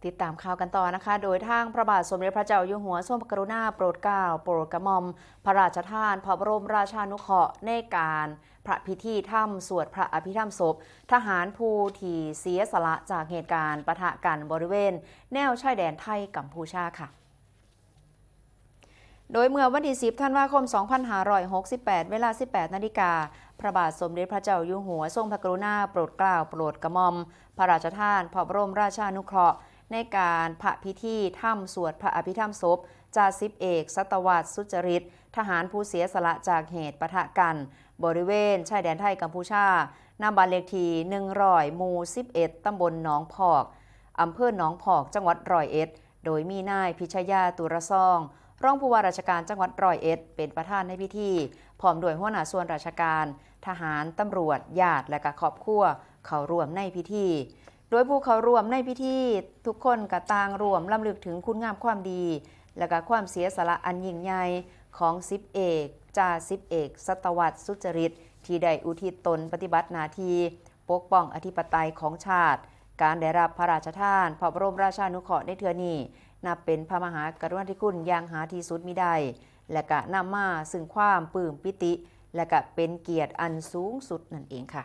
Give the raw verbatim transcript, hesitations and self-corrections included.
ติดตามข่าวกันต่อนะคะ โดยทางพระบาทสมเด็จพระเจ้าอยู่หัวทรงพระกรุณาโปรดเกล้าโปรดกระหม่อม พระราชทานพระบรมราชานุเคราะห์ในการพระพิธีธรรมสวดพระอภิธรรมศพ ทหารผู้ที่เสียสละจากเหตุการณ์ปะทะกันบริเวณแนวชายแดนไทยกัมพูชาค่ะ โดยเมื่อวันที่สิบธันวาคมสองพันห้าร้อยหกสิบแปด เวลาสิบแปดนาฬิกา พระบาทสมเด็จพระเจ้าอยู่หัวทรงพระกรุณาโปรดเกล้าโปรดกระหม่อม พระราชทานพระบรมราชานุเคราะห์ในการพระพิธีธรรมสวดพระอภิธรรมศพ จ่าสิบเอก สัตวรรษ สุจริต ทหารผู้เสียสละจากเหตุปะทะกัน บริเวณชายแดนไทยกัมพูชา ณ บ้านเลขที่หนึ่งร้อย หมู่สิบเอ็ด ตำบลหนองพอก อำเภอหนองพอก จังหวัดร้อยเอ็ด โดยมีนายพิชยา ตุรซอง รองผู้ว่าราชการจังหวัดร้อยเอ็ด เป็นประธานในพิธี พร้อมด้วยหัวหน้าส่วนราชการ ทหาร ตำรวจ ญาติ และก็ครอบครัว เข้าร่วมในพิธี โดยผู้เข้าร่วมในพิธี ทุกคนก็ต่างร่วมรำลึกถึงคุณงามความดี และก็ความเสียสละอันยิ่งใหญ่ของสิบเอก จ่าสิบเอก สัตวรรษ สุจริต ที่ได้อุทิศตนปฏิบัติหน้าที่ปกป้องอธิปไตยของชาติ การได้รับพระราชทานพระบรมราชานุเคราะห์ในเทื่อนี้ นับเป็นพระมหากรุณาธิคุณอย่างหาที่สุดมิได้ และก็นำมาซึ่งความปลื้มปิติ และก็เป็นเกียรติอันสูงสุดนั่นเองค่ะ